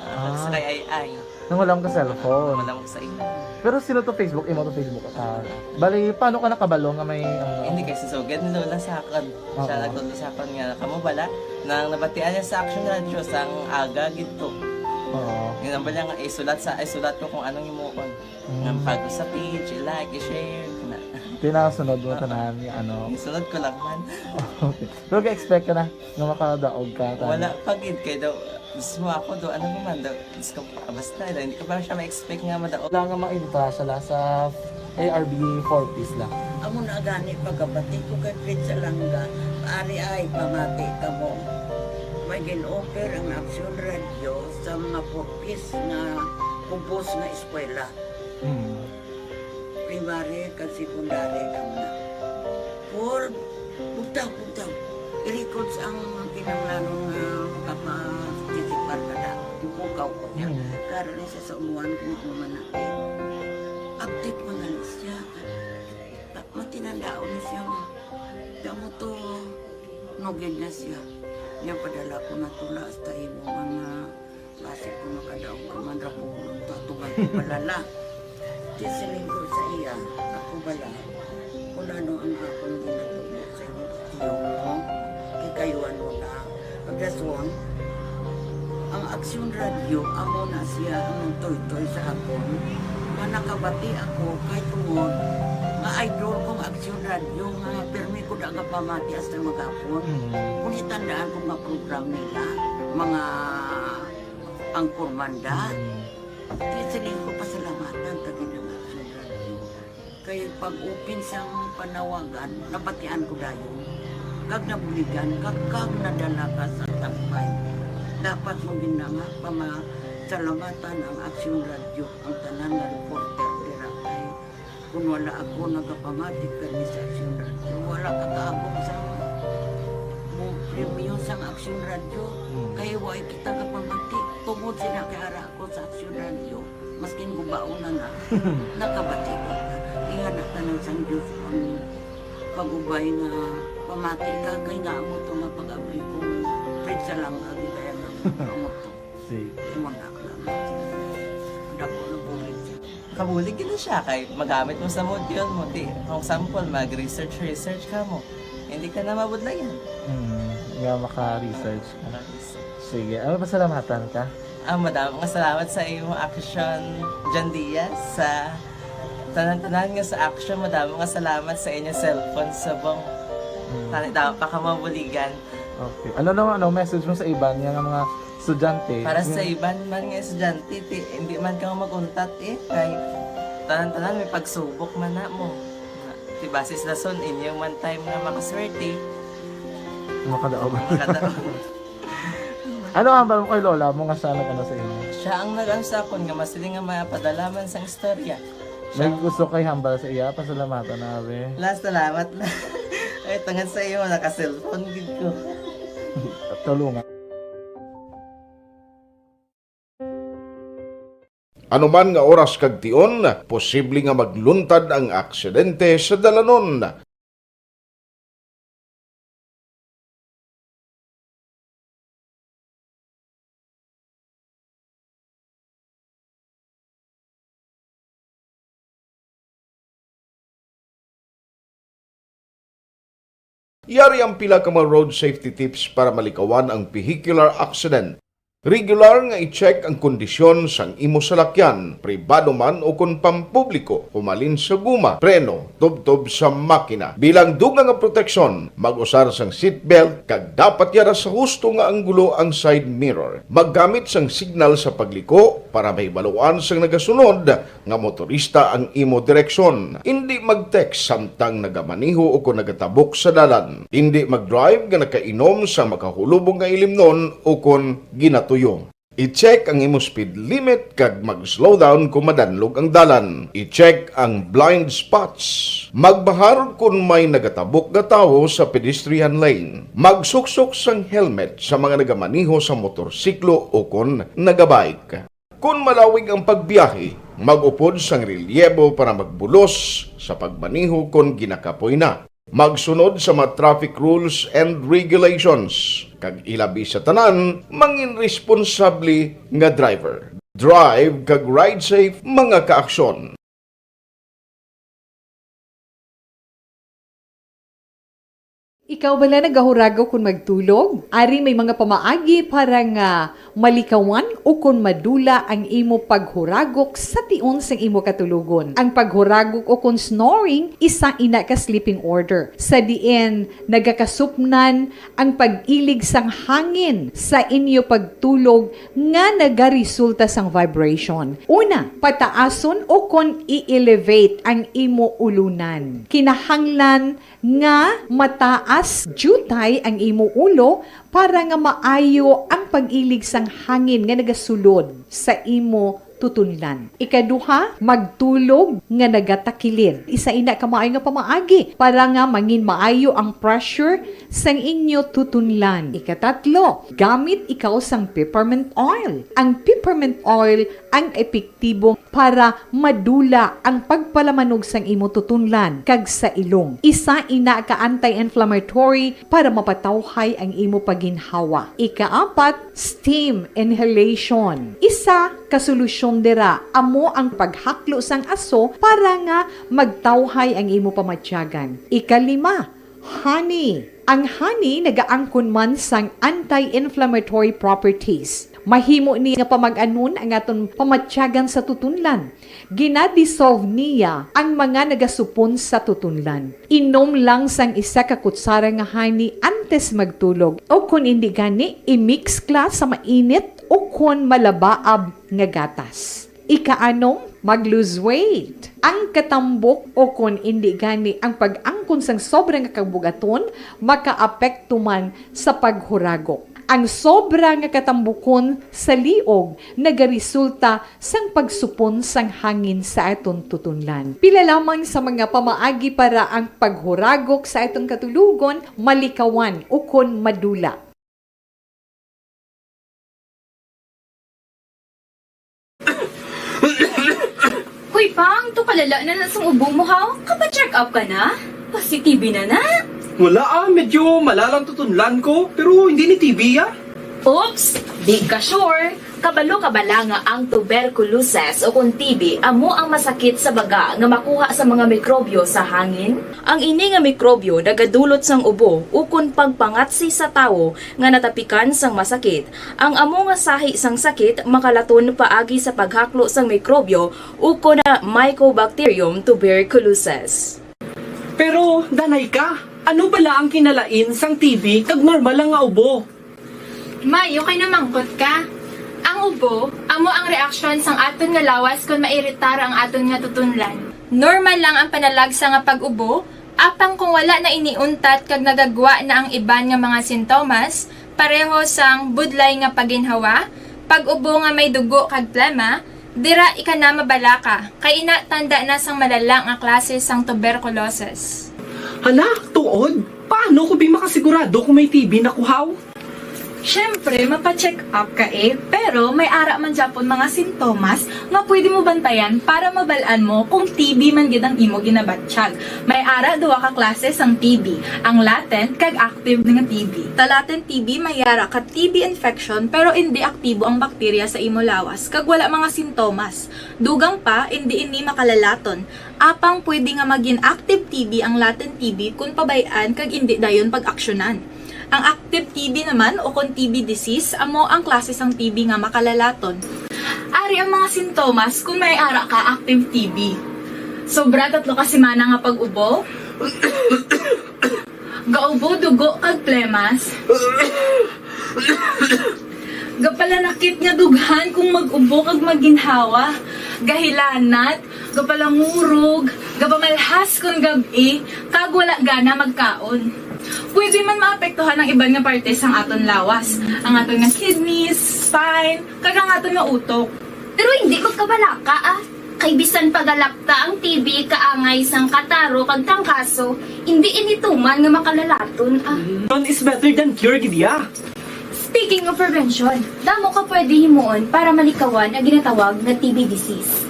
Ah, ah, sa kay Ai Ai. Nangulam ka cellphone. Nangulam ko sa ila. Pero sino to Facebook? Imo to Facebook? Ah, bali, paano ka nakabalo nga may, ano? Hindi, kay si Sugad ni Lola sa akon. Siya, oo, nagtudlo sa akon nga, kamo bala, nang nabatian niya sa Action Radio, sang aga gid to. Oo. Yun ang bala nga, isulat sa, isulat ko kung anong himuon. Mm. Nga pag sa page, i-like, i-share. Tinasunod mo tanan, ano. Gisunod ko lang man. Okay. Pero ga-expect ka na nga makadaog ka, tama? Wala pa gid kay daw, mismo ako do, ano naman daw, Diyos ko, basta, hindi ko pa siya ma-expect nga madaog. Wala nga maintra siya la sa A R B four Ps la. Amo na gani pagkabati ko kay Fred Salanga, ari ay pamati kamo. May gin-offer ang Aksyon Radyo sa mga four Ps nga kubos nga eskwela. Hmm. Primary kag secondary lang na. Or, bugtaw, bugtaw. I-records ang kinahanglanon nga makaparticipar ka na. Yung pukaw ko niya. Hmm. Karon ni siya sa umuan kung ano man na. Update mo na lang siya. Ta-, matinandaon na siya. Kamo to, nugid na siya. Niya padala ko na tula hasta imo mga klase ko makadaog ka man ra ko, tatugan ko balala. Di siling ko sa iya, ako bala, kung ano ang akong ginatubo sa imo, tiyo mo, kikayuan mo na. Pagdason, ang Aksyon Radyo, amo na siya ang nagtuytoy sa akon, nga nakabati ako kay tungod nga idol kong Aksyon Radyo, nga pirmi ko da nga pamati hasta maghapon. Mm. Kung itandaan ko nga program nila, mga angkor manda, mm, di siling ko pasalamatan ta gid ang Aksyon Radyo. Kay pag-open sang panawagan, nabatian ko dayon. Kag nabuligan, kag, kag nadala ka sa tampay. Dapat mo gid na nga pamasalamatan ang Aksyon Radyo, ang tanan nga reporter dira kay kung wala ako nagapamati kani sa Aksyon Radyo, wala ka kaabot sa mo premyo sang Aksyon Radyo. Hmm. Kay wa kita kapamati, tungod sila kay ara ako sa Aksyon Radyo. Maskin gubaon na na, nakabati ko. Iya na tanan sang Diyos ang pag-ubay nga pamati ka, kay nga amo to nga pag-abri ko, Fred Salanga, di kaya nga amo to. Sige. Imo na lang. Dako na bulig siya. Kabulig gid na siya kay magamit mo sa module mo. Di, kung example, mag-research, research ka mo. Hindi ka na mabudlayan. Hmm, nga maka-research ka. Maka-research. Sige, ano, pasalamatan ka? Ah, madamo nga salamat sa imo Aksyon, John Diaz, sa tanan-tanan nga sa Aksyon. Madamo nga salamat sa inyo cellphone subong. Hmm. Tani daw pa ka mabuligan. Okay. Ano naman, ano, message mo sa iban nga mga estudyante? Para sa iban man nga estudyante, ti, hindi man ka mag-untat eh. Kay tanan-tanan may pagsubok man na mo. Ti basis lason, inyo man time nga makaswerte. Makadaog. Makadaog. Ano ang hambal mo kay lola mo nga siya nag-ano sa imo? Siya ang nag-ano sa akon nga masiling nga mapadala man sang istorya. May gusto kay hambal sa iya, pasalamatan na, abi. La, salamat na. Ay, tungod sa imo, naka-cellphone gid ko. Tulungan. Ano man nga oras kag tion, posible nga magluntad ang aksidente sa dalanon. Yari ang pila ka mga road safety tips para malikawan ang vehicular accident. Regular nga i-check ang kondisyon sang imo salakyan, pribado man o kon pampubliko, humalin sa guma, preno, tubtob sa makina. Bilang dugang nga proteksyon, mag-usar sang seatbelt kag dapat yara sa husto nga anggulo ang side mirror. Maggamit sang signal sa pagliko para mahibaluan sang nagasunod nga motorista ang imo direksyon. Indi mag-text samtang nagamaneho o kon nagatabok sa dalan. Indi mag-drive nga nakainom sa makahulubong nga ilimnon o kon ginatuyo. I-check ang imo speed limit kag mag-slow down kon madanlog ang dalan. I-check ang blind spots. Magbahar kon may nagatabok nga tawo sa pedestrian lane. Magsuksok sang helmet sa mga nagamaneho sa motorsiklo o kon nagabike. Kon malawig ang pagbiyahe, mag-upod sang relyebo para magbulos sa pagmaneho kon ginakapoy na. Magsunod sa mga traffic rules and regulations, kag ilabi sa tanan, mangin responsable nga driver. Drive kag ride safe, mga kaaksyon. Ikaw bala nagahuragok kon magtulog? Ari may mga pamaagi para nga malikawan ukon madula ang imo paghuragok sa tion sang imo katulogon. Ang paghuragok ukon snoring, isa ina ka sleeping order, sa diin nagakasupnan ang pag-ilig sang hangin sa inyo pagtulog nga nagaresulta sang vibration. Una, pataason ukon i-elevate ang imo ulunan. Kinahanglan nga mataas diutay ang imo ulo para nga maayo ang pag-ilig sang hangin nga nagasulod sa imo tutunlan. Ikaduha, magtulog nga nagatakilid. Isa ina ka maayo nga pamaagi para nga mangin maayo ang pressure sang inyo tutunlan. Ikatatlo, gamit ikaw sang peppermint oil. Ang peppermint oil ang epektibo para madula ang pagpalamanog sang imo tutunlan kag sa ilong. Isa ina ka anti-inflammatory para mapatawhay ang imo paginhawa. Ikaapat, steam inhalation. Isa ka solusyon dira amo ang paghaklo sang aso para nga magtawhay ang imo pamatyagan. Ikalima, honey. Ang honey nagaangkon man sang anti-inflammatory properties. Mahimo ni nga pamag-anon ang aton pamatyagan sa tutunlan. Gina-dissolve niya ang mga nagasupon sa tutunlan. Inom lang sang isa ka kutsara nga honey antes magtulog, o kon indi gani, i-mix ka sa mainit o kon malabaab nga gatas. Ikaanom, mag-lose weight. Ang katambok o kon indi gani ang pag-angkon sang sobra nga kabugaton makaapekto man sa paghuragok. Ang sobra nga katambukon sa liog nagaresulta sang pagsupon sang hangin sa aton tutunlan. Pila lamang sa mga pamaagi para ang paghuragok sa aton katulogon malikawan ukon madula. Hoy, Pang, to kalala na na sang ubo mo, ha? Kapa-check up ka na? Positive na na? Wala, ah, medyo malalang tutunlan ko, pero hindi ni T B, ah. Oops, di ka sure. Kabalo ka bala nga ang tuberculosis o kon T B amo ang masakit sa baga nga makuha sa mga mikrobyo sa hangin? Ang ini nga mikrobyo nagadulot sang ubo ukon pagpangatsi sa tawo nga natapikan sang masakit. Ang amo nga sahi sang sakit makalaton paagi sa paghaklo sang mikrobyo ukon na Mycobacterium tuberculosis. Pero, danay ka, ano bala ang kinalain sang T B kag normal lang nga ubo? May, okay na mangkot ka. Ang ubo, amo ang reaksyon sang aton nga lawas kon mairitar ang aton nga tutunlan. Normal lang ang panalagsa nga pag-ubo, apang kung wala na ini untat kag nagagwa na ang iban nga mga sintomas, pareho sang budlay nga paginhawa, pag-ubo nga may dugo kag plema, dira ika na mabalaka, kay ina tanda na sang malala nga klase sang tuberculosis. Hala, tuod? Paano ko bi makasigurado kung may T B na ko, haw? Siyempre, mapa-check up ka eh, pero may ara man gyapon mga sintomas nga pwede mo bantayan para mabal-an mo kung T B man gid ang imo ginabatyag. May ara duha ka klase sang T B, ang latent kag active nga T B. Sa latent T B, may ara ka T B infection pero indi aktibo ang bakterya sa imo lawas kag wala mga sintomas. Dugang pa, indi ini makalalaton. Apang pwede nga magin active T B ang latent T B kon pabay-an kag indi dayon pag-aksyonan. Ang active T B naman, o kon T B disease, amo ang klase sang T B nga makalalaton. Ari ang mga sintomas kon may ara ka active T B. Sobra tatlo ka semana nga pag-ubo. Gaubo dugo kag plemas. Gapalanakit nga dughan kung mag-ubo kag maginhawa. Gahilanat, gapalangurog, gapamalhas kon gab-i, kag wala gana magkaon. Pwede man maapektuhan ang iban nga parte sang aton lawas, ang aton nga kidneys, spine, kag ang aton nga utok. Pero hindi magkabalaka, ah. Kay bisan pa galakta ang T B kaangay sang kataro kag trangkaso, hindi ini tuman nga makalalaton, ah. Prevention is better than cure, gid ya. Speaking of prevention, damo ka pwede himuon para malikawan ang ginatawag nga T B disease.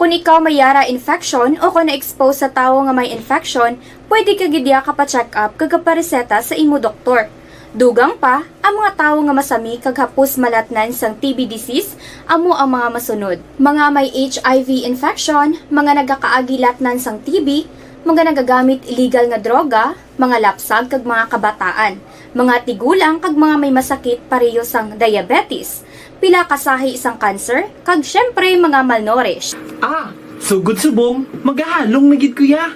Kung ikaw may yara infection o kung na-expose sa tawo nga may infection, pwede ka gid ya kapa-check up kag kapareseta sa imo doktor. Dugang pa, ang mga tawo nga masami kag hapos malatnan sang T B disease amo ang mga masunod: mga may H I V infection, mga nagakaagi latnan sang T B, Mga nagagamit illegal nga droga, mga lapsag kag mga kabataan, mga tigulang kag mga may masakit pareho sang diabetes, pila ka sahi sang cancer, kag syempre mga malnourished. Ah, sugod subong, magahalong na gid ko ya.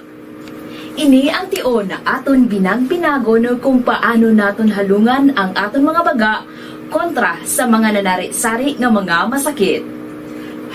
Ini ang tion aton binag-binagon kung paano naton halungan ang aton mga baga kontra sa mga nanari-sari nga mga masakit.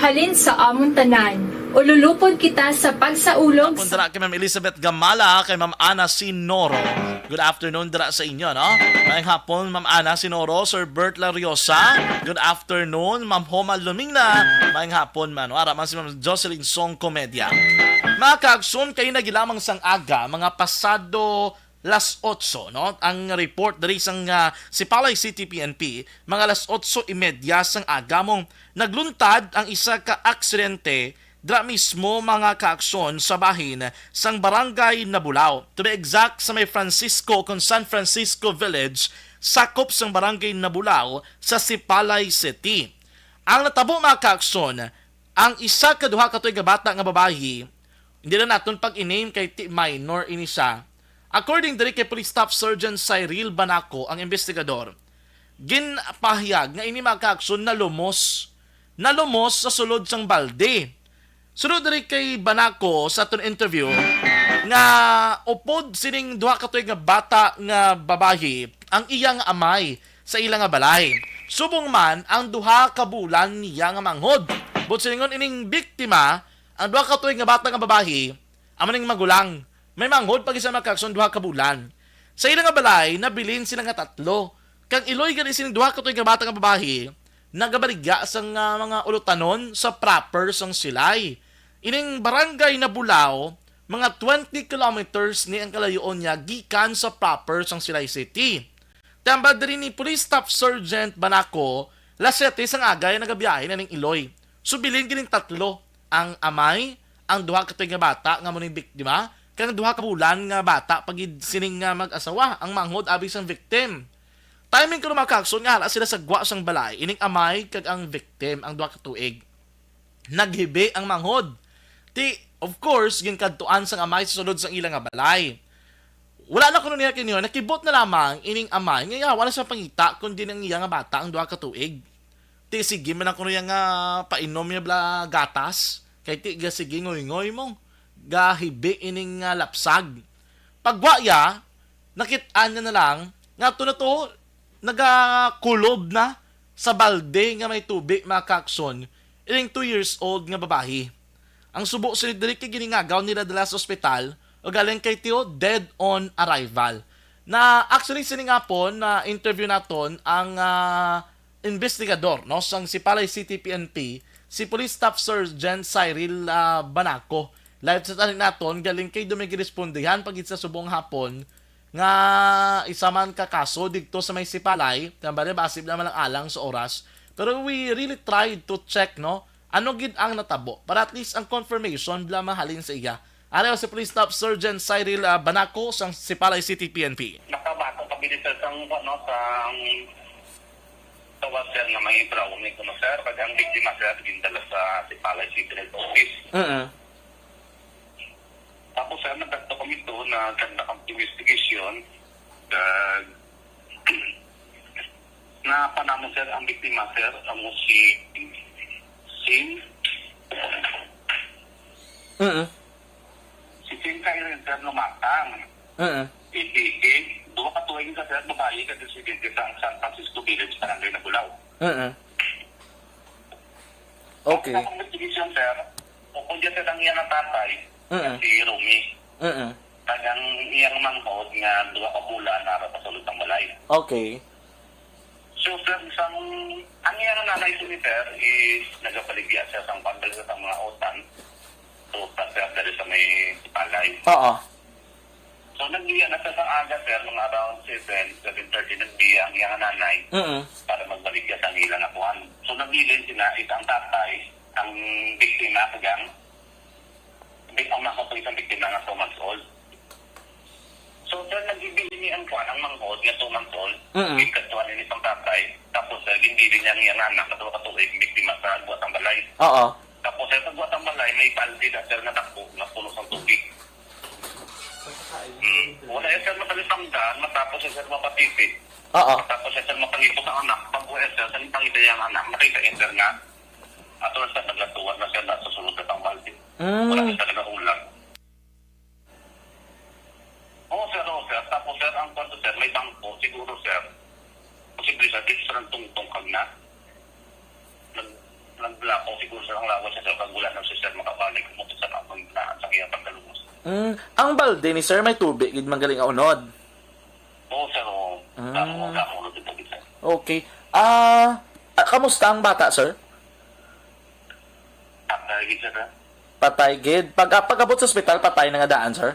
Halin sa amon tanan, ululupod kita sa pagsaulog. Hapon sa dira kay Ma'am Elizabeth Gamala, kay Ma'am Ana Sinoro. Good afternoon dira sa inyo, no? Maayong hapon, Ma'am Ana Sinoro, Sir Bert Lariosa. Good afternoon, Ma'am Homa Lumingna. Maayong hapon man, no? Ara man si Ma'am Jocelyn Song Comedia. Mga kaagsoon, kaina gid lamang sang aga, mga pasado las otso, no? Ang report diri sang, ah, Sipalay City P N P, mga las otso y media sang aga mo nagluntad ang isa ka aksidente dira mismo, mga kaagsoon, sa bahin sang Barangay Nabulao. To be exact, sa may Francisco kag San Francisco Village, sakop sang Barangay Nabulao sa Sipalay City. Ang natabo, mga kaagsoon, ang isa ka duha ka tuig nga bata nga babayi, hindi na naton pag-i-name kay ti minor ini siya. According diri kay Police Staff Sergeant Cyril Banaco, ang investigador, ginpahayag nga ini, mga kaagsoon, nalumos. Nalumos sa sulod sang balde. Sulod diri kay Banaco sa aton interview nga upod sining duha ka tuig nga bata nga babayi ang iya nga amay sa ila nga balay. Subong man ang duha ka bulan niya nga manghod. Buot silingon, ining biktima, ang duha ka tuig nga bata nga babayi, amo ning magulang. May manghod pa gid sa, mga kaagsoon, duha ka bulan. Sa ila nga balay, nabilin sila nga tatlo. Kag iloy gani sining duha ka tuig nga bata nga babayi, nagabaligya sang, ah, mga ulutanon sa proper sang Silay. Ining barangay Nabulao, mga twenty kilometers ni ang kalayoon niya gikan sa proper sang Silay City. Tambal diri ni Police Staff Sergeant Banaco, las siyete sang aga ya nagabiyahe na ning iloy. So, bilin kining tatlo, ang amay, ang duha ka tuig nga bata nga amo ning biktima, kag ang duha ka bulan nga bata pa gid sining nga mag-asawa, ang manghod abi sang victim. Timing kuno, mga kaagsoon, nga hala sila sa gwa sang balay, ining amay kag ang victim, ang duha ka tuig. Naghibi ang manghod. Ti, of course, ginkadtuan sang amay sa sulod sang ila nga balay. Wala na kuno niya kini, nakibot na lamang ining amay nga iya, wala siya pangita kundi ang iya nga bata, ang duha ka tuig. Ti, sige man ang kuno iya nga painom niya bala gatas, kay ti, ga sige ngoy-ngoy mo, gahibi ining, ah, lapsag. Pagwa iya, nakit-an niya na lang nga ato na to, nagakulob na sa balde nga may tubi, mga kaagsoon, ining two years old nga babayi. Ang subo sini diri kay giningagaw nila dala sa ospital, ug galing kay tiyo, dead on arrival. Na, actually, sini nga po, na-interview naton ang, ah, investigador, no, sang Sipalay City P N P, si Police Staff Sergeant Cyril, ah, Banaco. Live sa tanin naton, galing kay dumigirespondihan pagid sa subong hapon nga isa man ka kaso didto sa may Sipalay, tambal basi bala lang alang sa oras. Pero we really tried to check, no, ano gid ang natabo, para at least ang confirmation bala mahalin sa iya. Ari si Police Staff Sergeant Cyril, ah, Banaco sang Sipalay City P N P. Nakabato kami dito sa, ano, sa, sa washer nga may brown, may kuno, sir. Pag ang biktima, sir, gindala sa Sipalay City Health Office. Oo. Tapos, sir, nagkadto kami doon, nagkanda kami investigation. Kag, napanamo, sir, ang biktima, sir, amo si Sin. Oo. Si Sin Kairen, sir, Lumatang. Oo. Ibigin, duha ka tuig ka, sir, babayi, ka residente sa San Francisco Village, Barangay Nabulao. Oo. Okay. Ang investigation, sir, o kung dyan, sir, ang iyang tatay, Mm. si Romy. Mm. Kag ang iyang manghod nga duha ka bulan, nara pa sulod ng balay. Okay. So, sir, sang, ang iyang nanay, sini, sir, is nagabaligya siya sang pambalit sa mga utan. So, pa, sir, dali sa may balay. Oo. So, nagbiya na siya sa aga, sir, mga around seven, seven thirty, nagbiya ang iyang nanay Mm. para magbaligya sa ilang akuan. So, nabilin sila, is ang tatay, ang biktima, kag ang, bi-, ang manghod, isang biktima nga two months old. So, sir, nagbiya ni ang kuan, ang manghod nga two months old. Mm. Gikadtuan ni isang tatay. Tapos, sir, ginbilin niya ang iyang anak na duha ka tuig, biktima sa buwat ang balay. Oo. Tapos, sir, sa buwat ang balay, may balde na, sir, nga dako, nga puno sa tubig. Hmm. Wala ya, sir, matalipang daan, matapos ya, sir, mapatipi. Oo. Matapos ya, sir, mapangipot ang anak, pag-uwi ya, sir, sa nipangita yang anak, makita ya, sir, nga ato na, sir, naglatuan na, sir, na sa sulod na pang balde. Mm. Wala, sir, sa nagaulag. Oo, sir, oo, sir. Tapos, sir, ang kwarto, sir, may bangko, siguro, sir. Posible, sir, dito, sir, ang tungtong kag na. Nag-, naglakaw siguro, sir, ang lawas, sir, kag wala na, sir, makabalik mo, sir, ang panghinaan sa iya pagkalubos. Mm, ang balde ni sir may tubig gid man gali nga unod? Oo, sir, oo. Ah. Damo, damo, damo, damo, sir. Okay. Ah, ah, kamusta ang bata, sir? Patay gid, sir, ha? Patay gid. Pag, ah, pag-abot sa ospital, patay na nga daan, sir?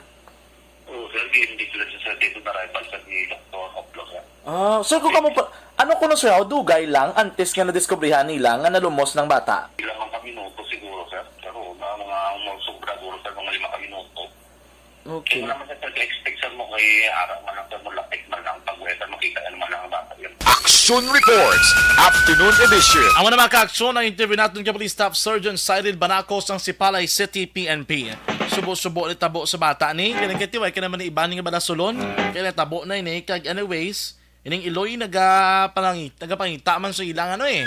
Oo, sir, di, hindi sila, sir, dito na rival, sir, ni Doktor Oplo, sir. Ah, sir, kung kamo pa, ano kuno, sir, how dugay lang antes nga nadiskubrihan nila nga nalumos ng bata? Ilang mga minuto siguro, sir. Pero na mga, mga sobra siguro, sir, mga lima ka minuto. Okay. Kaya naman, sir, pag-expect, sir, mo kay ara man lang, sir, mo lapit man lang, pag-uwi, sir, makita naman lang ang bata yun. Aksyon Reports, Afternoon Edition. Amo na, mga ka-aksyon, ang interview naton kay Police Staff Sergeant Cyril Banacos, ang Sipalay City P N P. Subo-subo ni tabo sa bata ni, kaya nagkatiway ka naman ni iba ni nga balasulon, kaya natabo na ini, kag anyways, ining iloy nagapangit-, nagapangita man sa ilang ano eh.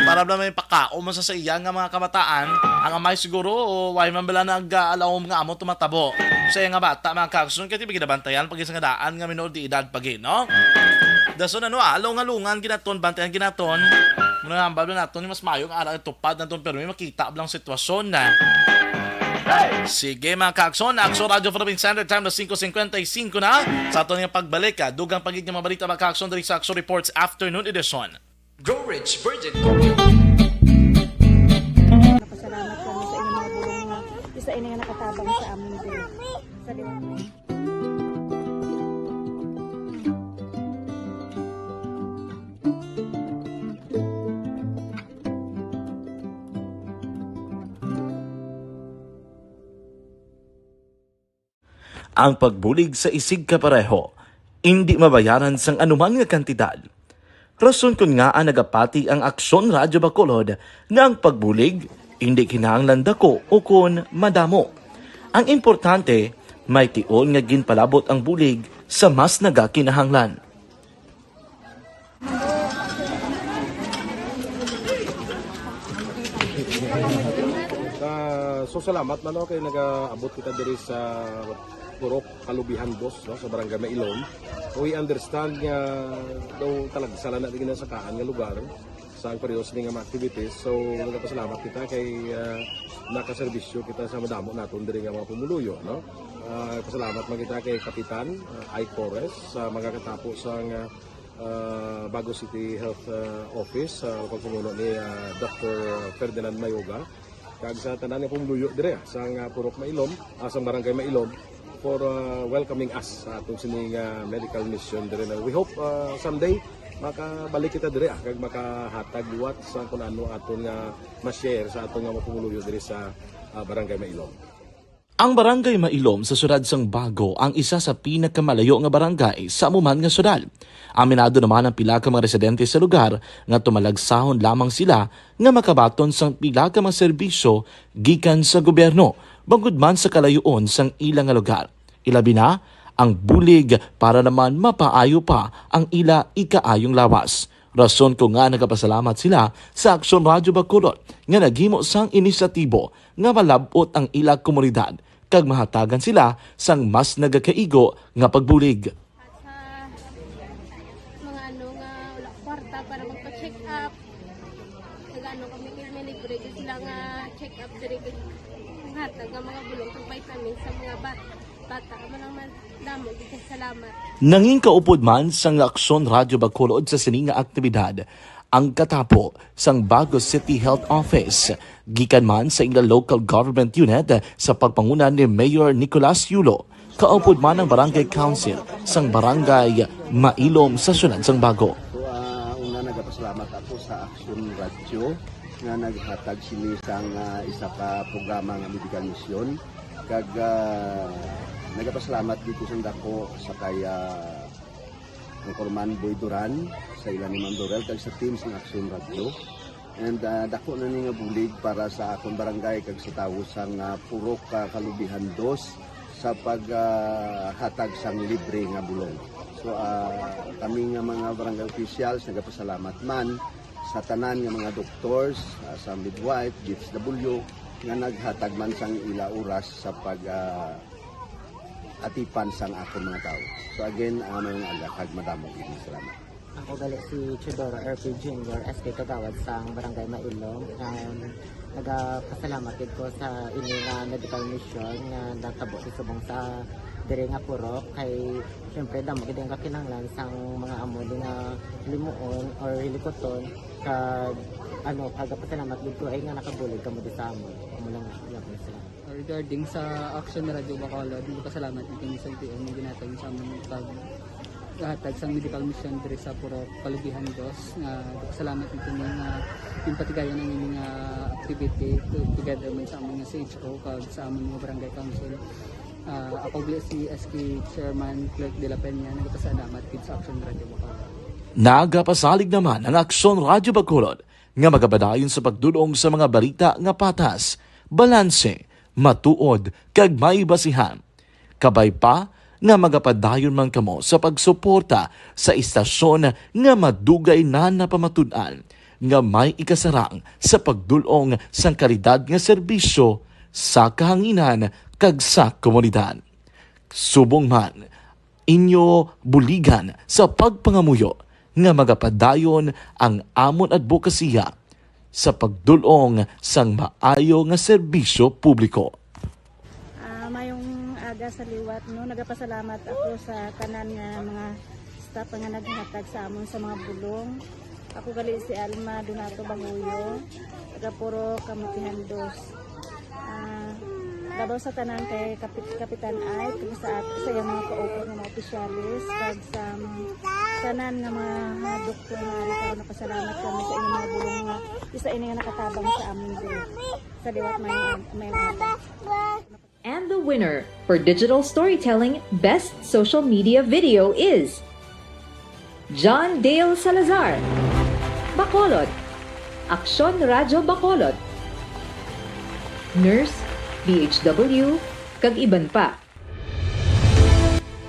Para bala may pakaon man sa, sa iya nga mga kabataan, ang amay siguro, o why man bala nag-allow nga amo tumatabo sa iya nga bata, mga ka-aksyon, kaya di ba ginabantayan pag isa nga daan nga minor de edad pa gid, no? Dason ano, ah, along-alungan ginaton, bantayan ginaton. Muna nga, bala naton, mas mayo nga ara tupad naton, pero may makita blang sitwasyon na. Sige, mga ka-aksyon, Aksyon Radio Philippine Standard Time na singko cincuenta y cinco na. Sa aton nga pagbalik, ah, dugang pa gid nga mga balita, mga ka-aksyon, diri sa Aksyon Reports Afternoon Edition. Grow Rich Virgin Coffee. Napasalamat kami sa inyong mga bulong nga isa ini nga nakatabang sa amin din. Sa liwanag. Ang pagbulig sa isigkapareho indi mabayaran sang anuman nga kantidad. Rason kon ngaa nagapati ang Aksyon Radyo Bacolod nga ang pagbulig indi kinahanglan dako ukon madamo. Ang importante, may tion nga ginpalabot ang bulig sa mas nagakinahanglan. Ah, so, salamat man, no, kay nagaabot kita diri sa Purok Kalubihan Dos, no, sa Barangay Mailom. We understand nga daw talagsa lang na di ginasakaan nga lugar sa ang pareho sini nga mga activities. So, nagapasalamat kita kay, ah, nakaserbisyo kita sa madamo naton diri nga mga pumuluyo, no? Ah, pasalamat man kita kay Kapitan, ah, Ike Torres, sa mga katapo sa nga, ah, Bago City Health, ah, Office, sa pagpamuno ni, ah, Doctor Ferdinand Mayoga, kag sa tanan nga pumuluyo dire, ah, sa nga Purok Mailom, ah, sa Barangay Mailom, for, ah, welcoming us sa atong sini nga medical mission dire na. We hope, ah, someday makabalik kita dire, ah, kag makahatag liwat sa kung ano aton nga ma-share sa aton nga mga pumuluyo dire sa, ah, Barangay Mailom. Ang Barangay Mailom sa siyudad sang Bago ang isa sa pinakamalayo nga barangay sa amo man nga siyudad. Aminado naman ang pila ka mga residente sa lugar nga tumalagsahon lamang sila nga makabaton sang pila ka mga serbisyo gikan sa gobyerno, bangod man sa kalayoon sang ila nga lugar. Ilabi na ang bulig para naman mapaayo pa ang ila ikaayong lawas. Rason ko nga nagapasalamat sila sa Aksyon Radyo Bacolod nga naghimo sang inisyatibo nga malab-ot ang ila komunidad kag mahatagan sila sang mas nagakaigo nga pagbulig. At sa mga ano nga wala kwarta para magpa-check up, nag-ano kami kay may libre gyud sila nga check up diri, kag hatag nga mga bulong kag vitamins sa mga bat-, bata. Amo lang man, damo gyud kay salamat. Nangin kaupod man sang Aksyon Radyo Bacolod sa sini nga aktibidad ang katapo sang Bago City Health Office, gikan man sa ila local government unit sa pagpanguna ni Mayor Nicolas Yulo, kaupod man ang Barangay Council sang Barangay Mailom sa siyudad sang Bago. So, ah, una, nagapasalamat ako sa Action Radio nga naghatag sini sang, ah, isa ka programa nga medical mission. Kag, ah, nagapasalamat gid ko sang dako sa kay, ah, Anchorman Boy Duran, sa ila ni Ma'am Dorel, kag sa team sang Action Radio. And, ah, dako na ni nga bulig para sa akon barangay kag sa tawo sang, ah, Purok, ah, Kalubihan Dos, sa pag, ah, hatag sang libre nga bulong. So, ah, kami nga mga barangay officials nagapasalamat man sa tanan nga mga doctors, ah, sa midwife, D S W, nga naghatag man sang ila oras sa pag, ah, atipan sang akon mga tawo. So again, ah, maayong aga kag madamo gid nga salamat. Ako gali si Teodoro R P Junior, S K Kagawad sang Barangay Mailong. Um, nagapasalamat gid ko sa ini nga medical mission nga natabo sa subong sa diri nga purok. Kay, siyempre, damo gid ang kakinahanglan sang mga amo ni nga limuon or hilikuton. Kag, ano, pagapasalamat gid ko ay nga nakabulig kamo di sa amon. Amo lang, salamat. Regarding sa Action Radio Bacolod, nagpasalamat ang kini sa L T O nga ginhatag sa amon pag hatag sang medical mission diri sa Purok Kalubihan Dos, nga nagpasalamat ang kini nga ginpatigayon ang ini nga activity to-, together man sa amon nga C H O kag sa amon nga barangay council. Ah, ako gali si S K Chairman Clerk de la Peña, nagpasalamat gid sa Action Radio Bacolod. Nagapasalig naman ang Aksyon Radyo Bacolod nga magapadayon sa pagdul-ong sa mga balita nga patas, balanse, matuod, kag may basihan. Kabay pa nga magapadayon man kamo sa pagsuporta sa istasyon nga madugay na napamatud-an nga may ikasarang sa pagdul-ong sang kalidad nga serbisyo sa kahanginan kag sa komunidad. Subong man, inyo buligan sa pagpangamuyo nga magapadayon ang amon adbokasiya sa pagdul-ong sang maayo nga serbisyo publiko. Ah, mayong aga sa liwat, no? Nagapasalamat ako sa tanan nga mga staff nga naghatag sa amon sa mga bulong. Ako gali si Alma Donato Bahuyo, taga Purok Kamutihan Dos. Ah, labaw sa tanan kay Kapit-, Kapitan Ike, kag sa at-, sa iyang mga kaupat nga mga opisyales, kag sa mga tanan nga mga, mga doktor nga ari karon, nagpasalamat kami sa inyong mga bulong nga isa ini nga nakatabang sa amon diri. Sa liwat, mayong, mayong aga. And the winner for digital storytelling best social media video is John Dale Salazar, Bacolod, Aksyon Radyo Bacolod, Nurse, D H W, kag iban pa.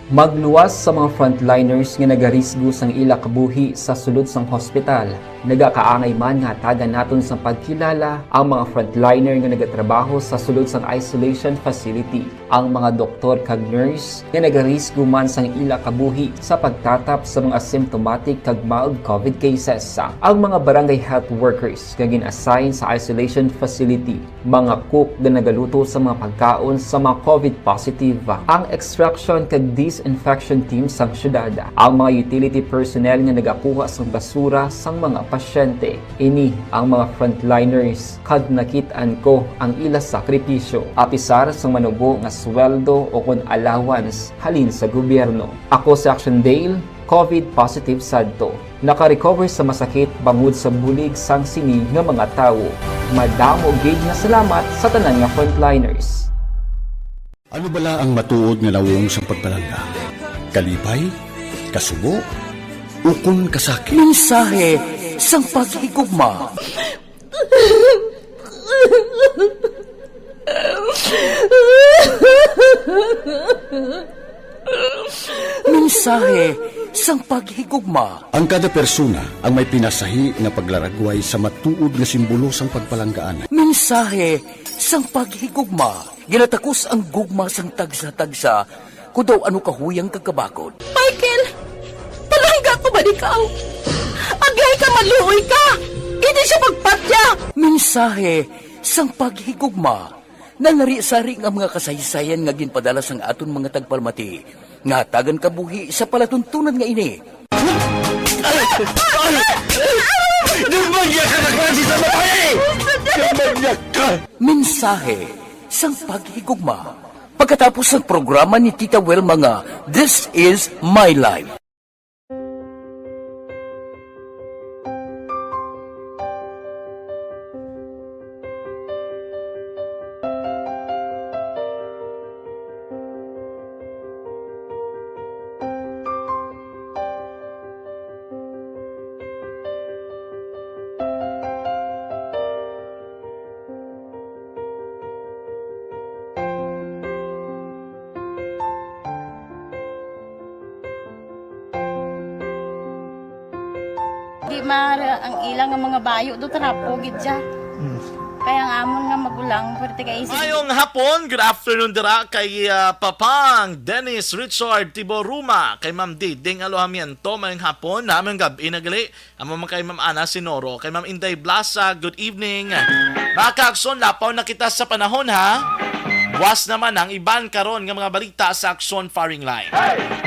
Magluwas sa mga frontliners nga nagarisgo sang ila kabuhi sa sulod sang hospital. Nagakaangay man nga hatagan naton sang pagkilala ang mga frontliner nga nagatrabaho sa sulod sang isolation facility, ang mga doktor kag nurse nga nagarisgo man sang ila kabuhi sa pagtatap sa mga asymptomatic kag mild COVID cases, ang mga barangay health workers nga gin-assign sa isolation facility, mga cook nga nagaluto sa mga pagkaon sa mga COVID positive, ang extraction kag disinfection team sang syudad, ang mga utility personnel nga nagakuha sang basura sang mga pasyente. Ini ang mga frontliners kag nakit-an ko ang ila sakripisyo, apisar sang manubo nga sweldo o kon allowance halin sa gobyerno. Ako si Action Dale, COVID positive sadto. Naka-recover sa masakit bangod sa bulig sang sini nga mga tawo. Madamo gid nga salamat sa tanan nga frontliners. Ano bala ang matuod nga nawong sang pagpalangga? Kalipay? Kasubo? Ukon kasakit? Mensahe sang paghigugma. Mensahe sang paghigugma. Ang kada persona ang may pinasahi nga paglaragway sa matuod nga simbolo sang pagpalanggaan. Mensahe sang paghigugma. Ginatakos ang gugma sang tagsa-tagsa, kon daw ano kahuyang kag kabakod. Michael! Palangga ko man ikaw! Aglahay ka, maluoy ka! Hindi siya magpatya! Mensahe sang paghigugma. Nalari-sari nga mga kasaysayan nga ginpadala sang aton mga tagpalamati nga hatagan kabuhi sa palatuntunan nga ini. Demonyo ka na klase sa babae! Demonyo ka! Mensahe sang paghigugma. Pagkatapos sang programa ni Tita Wilma nga This Is My Life. Mara ang ilang nga mga bayo do trapo gid siya. Kaya ang amon nga magulang, pwerte kay isip. Mayong hapon, good afternoon dira kay ah, Papang Dennis Richard Tiboruma, kay Ma'am Diding Alojamiento, mayong hapon, mayong gabi na gali. Amo man kay Ma'am Ana Sinoro, kay Ma'am Inday Blasa, good evening. Mga kaakson, lapaw na kita sa panahon ha. Buwas naman ang iban karon nga mga balita sa Akson Firing Line.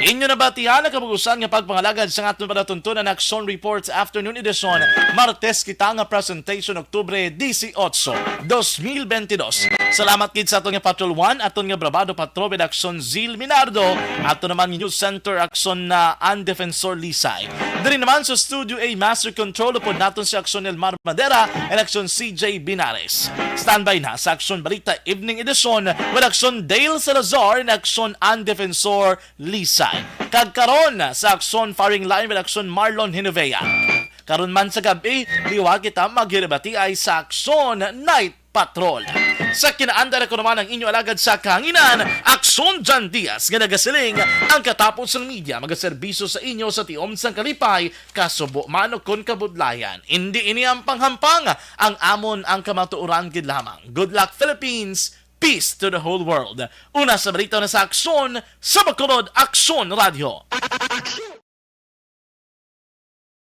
Inyo nabatihan ang kabugusan nga pagpangalagad sa aton palatuntunan Akson Reports Afternoon Edition, Martes kita nga presentation, Oktubre dieciocho, dos mil veintidós. Salamat gid sa aton nga Patrol One, aton nga Bravado Patrol with Akson Zil Minardo, ato naman News Center Akson na An Defensor Lisay. Diri naman sa Studio A Master Control, upod naton si Akson Elmar Madera and Akson C J Binares. Standby na sa Akson Balita Evening Edition with Akson Dale Salazar and Akson An Defensor Lisay. Kag karon sa Akson Firing Line with Akson Marlon Hinovea. Karon man sa gabi, liwat kita maghiribati ay sa Akson Night Patrol. Sa kinaandar ko naman ang inyo alagad sa kahanginan, Akson Jan Diaz, nga nagasiling, ang katapos sang media magaserbisyo sa inyo sa tiom sang kalipay, kasubo man o kon kabudlayan. Indi ini ang panghampang, ang amon ang kamatuoran gid lamang. Good luck, Philippines! Peace to the whole world. Una sa balita na sa Akson, sa Bacolod, Akson Radio.